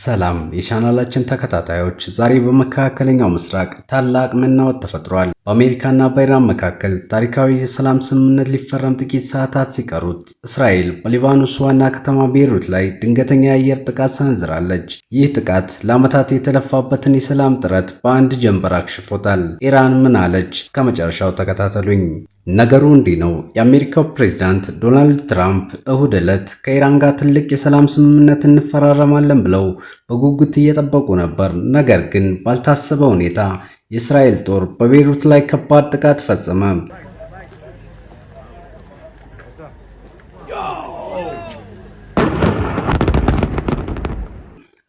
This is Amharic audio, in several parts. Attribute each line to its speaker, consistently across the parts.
Speaker 1: ሰላም የቻናላችን ተከታታዮች፣ ዛሬ በመካከለኛው ምስራቅ ታላቅ መናወጥ ተፈጥሯል። በአሜሪካና በኢራን መካከል ታሪካዊ የሰላም ስምምነት ሊፈረም ጥቂት ሰዓታት ሲቀሩት እስራኤል በሊባኖስ ዋና ከተማ ቤይሩት ላይ ድንገተኛ የአየር ጥቃት ሰንዝራለች። ይህ ጥቃት ለዓመታት የተለፋበትን የሰላም ጥረት በአንድ ጀንበር አክሽፎታል። ኢራን ምን አለች? እስከ መጨረሻው ተከታተሉኝ። ነገሩ እንዲህ ነው። የአሜሪካው ፕሬዝዳንት ዶናልድ ትራምፕ እሁድ ዕለት ከኢራን ጋር ትልቅ የሰላም ስምምነት እንፈራረማለን ብለው በጉጉት እየጠበቁ ነበር። ነገር ግን ባልታሰበ ሁኔታ የእስራኤል ጦር በቤይሩት ላይ ከባድ ጥቃት ፈጸመ።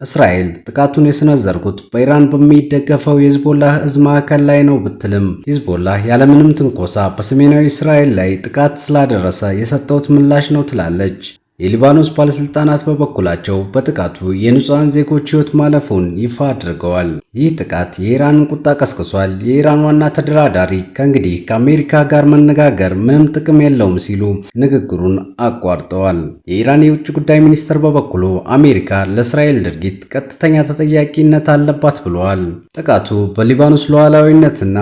Speaker 1: እስራኤል ጥቃቱን የሰነዘርኩት በኢራን በሚደገፈው የሂዝቦላህ እዝ ማዕከል ላይ ነው ብትልም፣ ሂዝቦላህ ያለምንም ትንኮሳ በሰሜናዊ እስራኤል ላይ ጥቃት ስላደረሰ የሰጠሁት ምላሽ ነው ትላለች። የሊባኖስ ባለሥልጣናት በበኩላቸው በጥቃቱ የንጹሐን ዜጎች ሕይወት ማለፉን ይፋ አድርገዋል። ይህ ጥቃት የኢራንን ቁጣ ቀስቅሷል። የኢራን ዋና ተደራዳሪ ከእንግዲህ ከአሜሪካ ጋር መነጋገር ምንም ጥቅም የለውም ሲሉ ንግግሩን አቋርጠዋል። የኢራን የውጭ ጉዳይ ሚኒስትር በበኩሉ አሜሪካ ለእስራኤል ድርጊት ቀጥተኛ ተጠያቂነት አለባት ብለዋል። ጥቃቱ በሊባኖስ ሉዓላዊነትና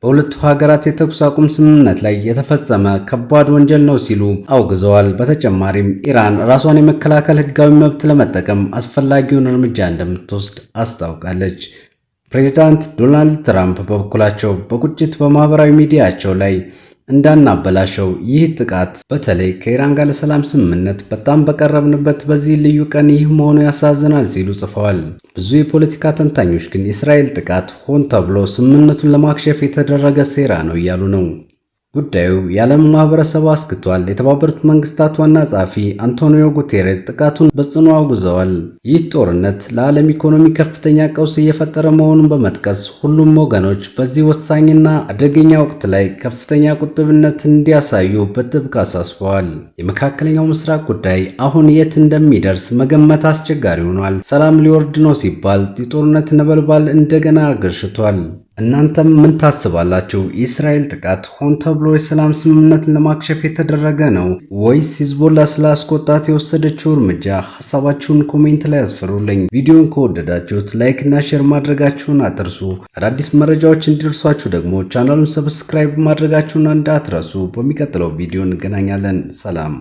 Speaker 1: በሁለቱ ሀገራት የተኩስ አቁም ስምምነት ላይ የተፈጸመ ከባድ ወንጀል ነው ሲሉ አውግዘዋል። በተጨማሪም ኢራን ራሷን የመከላከል ሕጋዊ መብት ለመጠቀም አስፈላጊውን እርምጃ እንደምትወስድ አስታውቃለች። ፕሬዚዳንት ዶናልድ ትራምፕ በበኩላቸው በቁጭት በማህበራዊ ሚዲያቸው ላይ እንዳናበላሸው፣ ይህ ጥቃት በተለይ ከኢራን ጋር ለሰላም ስምምነት በጣም በቀረብንበት በዚህ ልዩ ቀን ይህ መሆኑ ያሳዝናል ሲሉ ጽፈዋል። ብዙ የፖለቲካ ተንታኞች ግን የእስራኤል ጥቃት ሆን ተብሎ ስምምነቱን ለማክሸፍ የተደረገ ሴራ ነው እያሉ ነው። ጉዳዩ የዓለም ማህበረሰብ አስግቷል። የተባበሩት መንግስታት ዋና ጸሐፊ አንቶኒዮ ጉቴሬስ ጥቃቱን በጽኑ አውግዘዋል። ይህ ጦርነት ለዓለም ኢኮኖሚ ከፍተኛ ቀውስ እየፈጠረ መሆኑን በመጥቀስ ሁሉም ወገኖች በዚህ ወሳኝና አደገኛ ወቅት ላይ ከፍተኛ ቁጥብነት እንዲያሳዩ በጥብቅ አሳስበዋል። የመካከለኛው ምስራቅ ጉዳይ አሁን የት እንደሚደርስ መገመት አስቸጋሪ ሆኗል። ሰላም ሊወርድ ነው ሲባል የጦርነት ነበልባል እንደገና አገርሽቷል። እናንተም ምን ታስባላችሁ? የእስራኤል ጥቃት ሆን ተብሎ የሰላም ስምምነትን ለማክሸፍ የተደረገ ነው ወይስ ሂዝቦላ ስላስቆጣት የወሰደችው እርምጃ? ሀሳባችሁን comment ላይ አስፍሩልኝ። ቪዲዮን ከወደዳችሁት like እና share ማድረጋችሁን አትርሱ። አዳዲስ መረጃዎች እንዲደርሷችሁ ደግሞ ቻናሉን subscribe ማድረጋችሁን እንዳትረሱ። በሚቀጥለው ቪዲዮ እንገናኛለን። ሰላም።